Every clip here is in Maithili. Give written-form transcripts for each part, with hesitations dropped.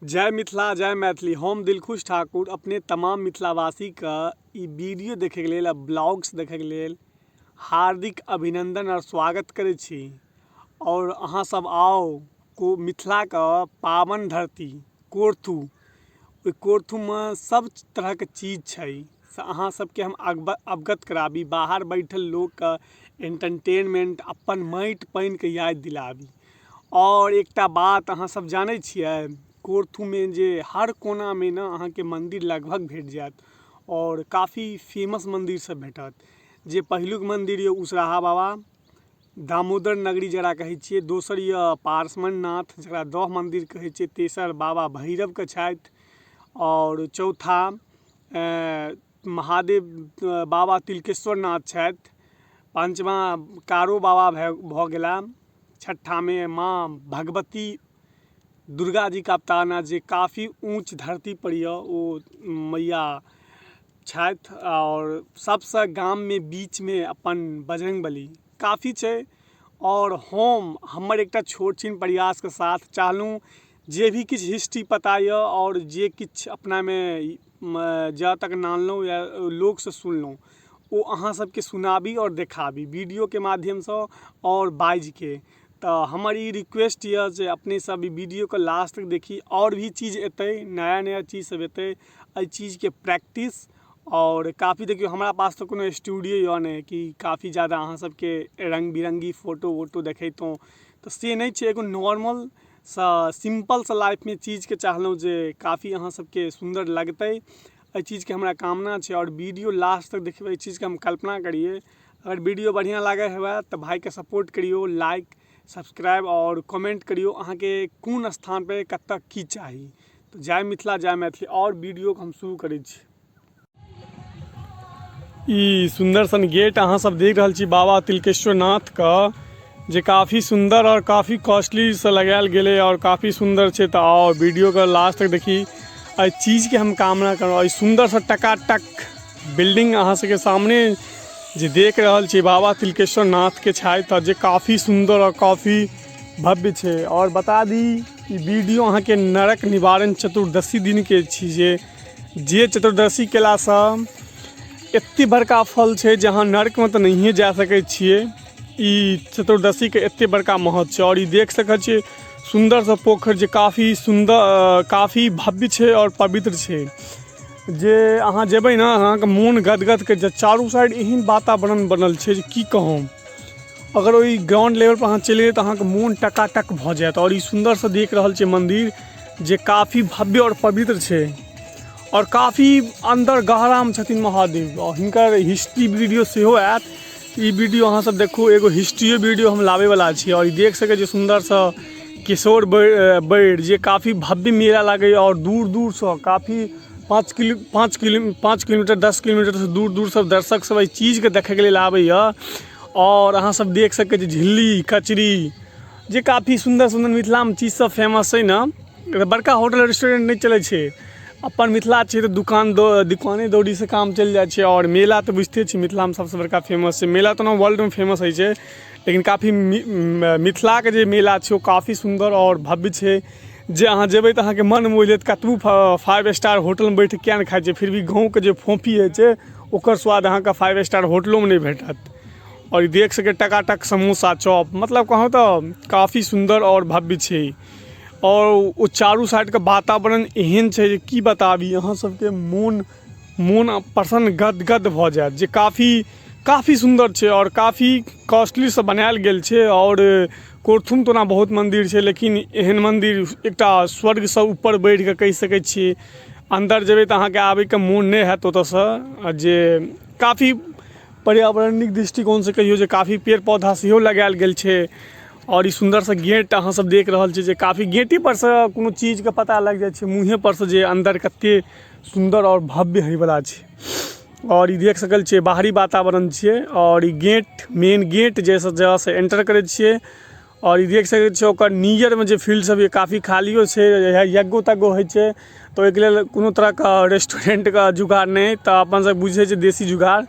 जय मिथिला जय मैथिली। हम दिलखुश ठाकुर अपने तमाम मिथिलावासीके ई वीडियो देखैके लेल आ ब्लॉग्स देखैके लेल हार्दिक अभिनन्दन आओर स्वागत करै छी। आओर अहाँ सब आउ को मिथिलाके पावन धरती कोर्थू, ओहि कोर्थूमे सब तरहके चीज छै से अहाँ सबके हम अवगत कराबी। बाहर बैठल लोकके एंटरटेनमेंट अपन माटि पानिके याद दिलाबी। आओर एकटा बात अहाँ सब जानै छियै, कोर्थूमे जे हर कोनामे ने अहाँके मन्दिर लगभग भेट जायत आओर काफी फेमस मन्दिर सब भेटत। जे पहिलुक मन्दिर यऽ उसराहा बाबा दामोदर नगरी जकरा कहै छियै, दोसर यऽ पार्श्वनाथ जकरा दह मन्दिर कहै छियै, तेसर बाबा भैरवके छथि आओर चौथा महादेव बाबा तिलकेश्वर नाथ छथि, पाँचमा कारो बाबा भऽ गेला, छठामे माँ भगवती दुर्गा जीके अवतार जे काफी ऊँच धरतीपर यऽ ओ मैया छथि। आओर सबसँ गाममे बीचमे अपन बजरङ्गबली काफी छै। आओर हम हमर एकटा छोट छिन प्रयासके साथ चाहलहुँ जे भी किछु हिस्ट्री पता यऽ आओर जे किछु अपनामे जा तक नानलहुँ या लोकसँ सुनलहुँ ओ अहाँ सबके सुनाबी आओर देखाबी वीडियोके माध्यमसँ आओर बाजिके। तऽ हमर ई रिक्वेस्ट यऽ जे अपने सब ई वीडियोके लास्ट तक देखी। आओर भी चीज एतै, नया नया चीज सब एतै, एहि चीजके प्रैक्टिस आओर काफी देखियौ हमरा पास तऽ कोनो स्टूडियो यऽ नहि कि काफी जादा अहाँ सबके रङ्ग बिरङ्गी फोटो वोटो देखैतहुँ, तऽ से नहि छै। एगो नॉर्मल सँ सिम्पलसँ लाइफमे चीजके चाहलहुँ जे काफी अहाँ सबके सुन्दर लगतै, एहि चीजके हमरा कामना छै। आओर वीडियो लास्ट तक देखबै एहि चीजके हम कल्पना करियै। अगर वीडियो बढ़िआँ लागै हुए तऽ भाइके सपोर्ट करियौ, लाइक सब्सक्राइब आओर कमेंट करियौ अहाँके कोन स्थानपर कतऽ की चाही। तऽ जय मिथिला जय मैथिली। आओर वीडियोके हम शुरू करै छी। ई सुन्दर सन गेट अहाँ सब देख रहल छी बाबा तिलकेश्वर नाथ के, जे काफी सुन्दर और काफी कॉस्टली से लगायल गेलै और काफी सुन्दर छै। तऽ आओ वीडियो के लास्ट तक देखी। एहि चीजके हम कामना करब। एहि सुन्दर सँ टकाटक बिल्डिंग अहाँ सबके सामने जे देख रहल छी बाबा तिलकेश्वर नाथ के छथि, तऽ जे काफी सुन्दर और काफी भव्य छै। और बता दी ई वीडियो अहाँके नरक निवारण चतुर्दशी दिनके छी, जे चतुर्दशी केलासँ एते बड़का फल छै जे अहाँ नरकमे तऽ नहिए जा सकै छियै। ई चतुर्दशीके एते बड़का महत्व छै। और ई देख सकै छियै सुन्दरसँ पोखरि जे काफी सुन्दर काफी भव्य छै आओर पवित्र छै, जे अहाँ जेबै ने अहाँके मोन गदगद करि जायत। चारू साइड एहन वातावरण बनल छै जे की कहू। अगर ओहि ग्राउंड लेवल पर अहाँ चलि जेबै तऽ अहाँके मोन टकाटक भऽ जायत। आओर ई सुन्दरसँ देख रहल छै मन्दिर जे काफी भव्य आओर पवित्र छै आओर काफी अन्दर गहरामे छथिन महादेव। आओर हिनकर हिस्ट्री वीडियो सेहो आयत। ई वीडियो अहाँ सब देखू, एगो हिस्ट्रियो वीडियो हम लाबैवला छी। आओर ई देख सकै छी सुन्दरसँ किशोर बैर जे काफी भव्य मेला लागैए आओर दूर दूरसँ काफी 5 किलोमीटर 10 किलोमीटरसँ दूर दूर सब दर्शक सब एहि चीजके देखैके लेल आबैए। आओर अहाँ सब देख सकै छी झिल्ली कचरी जे काफी सुन्दर सुन्दर मिथिलामे चीज सब फेमस छै ने। बड़का होटल रेस्टोरेंट नहि चलै छै, अपन मिथिला छै तऽ दुकाने दौरीसँ काम चलि जाइ छै। आओर मेला तऽ बुझिते छी मिथिलामे सबसँ बड़का फेमस छै मेला, तऽ ओना वर्ल्डमे फेमस होइ छै, लेकिन काफी मिथिलाके जे मेला छै ओ काफी सुन्दर आओर भव्य छै, जे अहाँ जेबै तऽ अहाँके मन मोहि लेत। कतबो फाइव स्टार होटलमे बैठ किया नहि खाइ छियै, फिर भी गाँवके जे फोफी होइ छै ओकर स्वाद अहाँके फाइव स्टार होटलोमे नहि भेटत। आओर ई देख सकै टकाटक समोसा चॉप, मतलब कहूँ तऽ काफी सुन्दर आओर भव्य छै। आओर ओ चारू साइडके वातावरण एहन छै जे की बताबी अहाँ सबके, मोन मोन प्रसन्न गदगद भऽ जायत, जे काफी काफी सुन्दर छै आओर काफी कॉस्टलीसँ बनायल गेल छै। आओर कोर्थुम तऽ ओना बहुत मन्दिर छै, लेकिन एहन मन्दिर एकटा स्वर्गसँ ऊपर बढ़िकऽ कहि सकै छियै। अन्दर जेबै तऽ अहाँके आबैके मोन नहि हैत ओतऽसँ, जे काफी पर्यावरणिक दृष्टिकोणसँ कहियौ जे काफी पेड़ पौधा सेहो लगायल गेल छै। आओर ई सुन्दरसँ गेट अहाँ सब देख रहल छी जे काफी गेटे परसँ कोनो चीजके पता लागि जाइ छै मुँहे परसँ जे अन्दर कते सुन्दर आओर भव्य होइवला छै। आओर ई देख सकल छियै बाहरी वातावरण छियै। आओर ई गेट मेन गेट जे जगहसँ एंटर करै छियै। आओर ई देख सकै छियै ओकर नियरमे जे फील्ड सब यऽ काफी खालियो छै, यज्ञो तज्ञो होइ छै तऽ ओहिके लेल कोनो तरहके रेस्टोरेंटके जुगाड़ नहि, तऽ अपन सब बुझै छै देसी जुगाड़,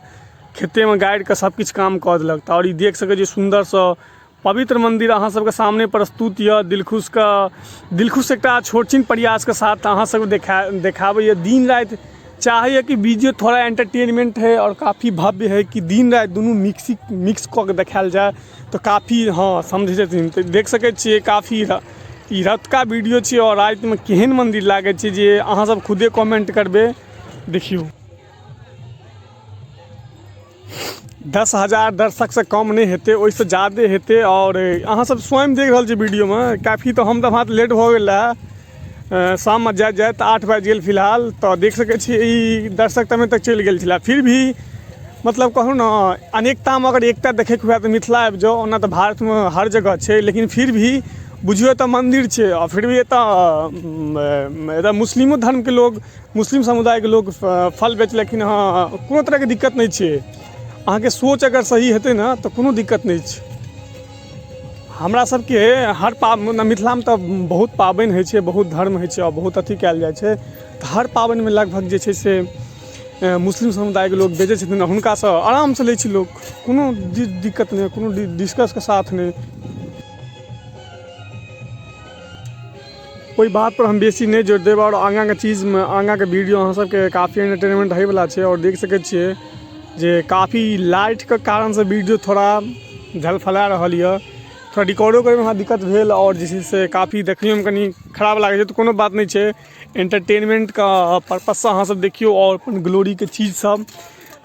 खेतेमे गाड़िके सब किछु काम कऽ देलक। तऽ आओर ई देख सकै छियै सुन्दरसँ पवित्र मंदिर अहाँ सबके सामने प्रस्तुत यऽ। दिलखुशके दिलखुश एकटा छोट छिन प्रयासके साथ अहाँ सबके देखाबैए। दिन राति चाहैए कि वीडियो थोड़ा एंटरटेनमेंट है आओर काफी भव्य है कि दिन राति दुनू मिक्स कऽ के देखायल जाय तऽ काफी, हँ, समझै छथिन। तऽ देख सकै छियै, काफी ई रतुका वीडियो छियै आओर रातिमे केहन मन्दिर लागै छै जे अहाँ सब खुदे कमेंट करबै। देखियौ, 10,000 दर्शकसँ कम नहि हेतै, ओहिसँ ज्यादे हेतै। आओर अहाँसभ स्वयं देख रहल छियै वीडियोमे काफी। तऽ हम तऽ हमरा तऽ लेट भऽ गेल रहए, शाममे जाइत जाइत 8 बाजि गेल फिलहाल। तऽ देख सकै छियै, ई दर्शक तमे तक चलि गेल छलै। फिर भी मतलब कहू ने, अनेकतामे अगर एकता देखैके हुए तऽ मिथिला आबि जाउ। ओना तऽ भारतमे हर जगह छै, लेकिन फिर भी बुझियौ एतऽ मन्दिर छै आओर फिर भी एतऽ एतऽ मुस्लिमो धर्मके लोग, मुस्लिम समुदायके लोग फल बेचलखिन हँ। कोनो तरहके दिक्कत नहि छै। अहाँके सोच अगर सही हेतै ने तऽ कोनो दिक्कत नहि छै। हमरा सबके हर मिथिलामे तऽ बहुत पाबनि होइ छै, बहुत धर्म होइ छै आओर बहुत अथी कयल जाइ छै। तऽ हर पाबनिमे लगभग जे छै से मुस्लिम समुदायके लोग बेचै छथिन। हुनकासँ आरामसँ लै छै लोक, कोनो दिक्कत नहि, कोनो डिस्कसके साथ नहि। ओहि बात पर हम बेसी नहि जोर देब आओर आगाँके चीजमे, आगाँके वीडियो अहाँ सबके काफी एंटरटेनमेंट होइवला छै। आओर देख सकै छियै जे काफी लाइटके कारणसँ वीडियो थोड़ा झलफला रहल यऽ। थोड़ा रिकॉर्डो करैमे हमरा दिक्कत भेल आओर जे छै से काफी देखैयोमे कनि खराब लागै छै। तऽ कोनो बात नहि छै, एंटरटेनमेंटके पर्पससँ अहाँ सब देखियौ आओर अपन ग्लोरीके चीज सब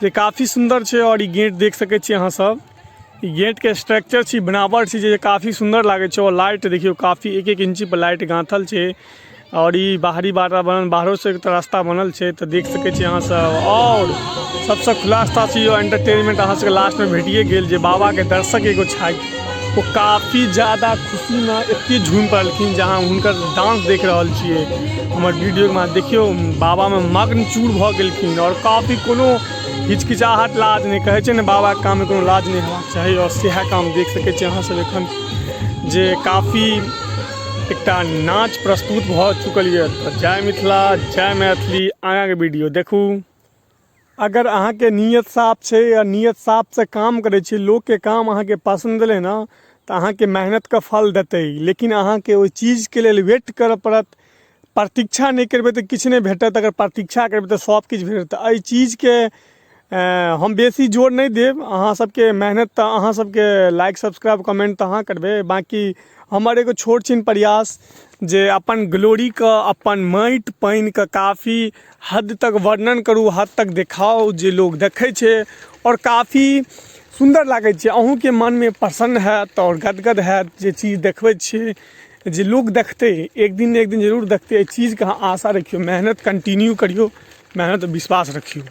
जे काफी सुन्दर छै। आओर ई गेट देख सकै छियै अहाँ सब, ई गेटके स्ट्रक्चर छी, बनावट छी जे काफी सुन्दर लागै छै। आओर लाइट देखियौ, काफी एक एक इंची पर लाइट गाँथल छै। आओर ई बाहरी वातावरण, बाहरोसँ एक रास्ता बनल छै, तऽ देख सकै छी अहाँ सब। आओर सबसँ खुलासा छै, एंटरटेनमेंट अहाँ सबके लास्टमे भेटिए गेल जे बाबाके दर्शक एगो छथि, ओ काफी ज्यादा खुशीमे एते झूमि पड़लखिन जे अहाँ हुनकर डांस देख रहल छियै हमर वीडियोमे। देखियौ, बाबामे मग्न चूर भऽ गेलखिन आओर काफी कोनो हिचकिचाहट, लाज नहि। कहै छै ने, बाबाके काममे कोनो लाज नहि हेबाक चाही, आओर सएह काम देख सकै छी अहाँ सब एखन जे काफी एकटा नाच प्रस्तुत भऽ चुकल यऽ। तऽ जय मिथिला, जय मैथिली। आगाँके वीडियो देखू। अगर अहाँके नीयत साफ छै आ नीयत साफसँ काम करै छी, लोकके काम अहाँके पसन्द एलै ने, तऽ अहाँके मेहनतके फल देतै। लेकिन अहाँके ओहि चीजके लेल वेट करऽ पड़त। प्रतीक्षा नहि करबै तऽ किछु नहि भेटत, अगर प्रतीक्षा करबै तऽ सब किछु भेटत। एहि चीजके हम बेसी जोर नहि देब। अहाँ सबके मेहनत तऽ अहाँ सबके लाइक, सब्सक्राइब, कमेंट तऽ अहाँ करबै। बाँकी हमर एगो छोट छिन प्रयास जे अपन ग्लोरीके, अपन माटि पानिके काफी हद तक वर्णन करू, हद तक देखाउ, जे लोग देखै छै आओर काफी सुन्दर लागै छै। अहूँके मनमे प्रसन्न हैत आओर गदगद हैत जे चीज देखबै छियै जे लोक देखतै, एक दिन ने एक दिन जरूर देखतै। एहि चीजके अहाँ आशा रखियौ, मेहनत कंटिन्यू करियौ, मेहनत विश्वास रखियौ।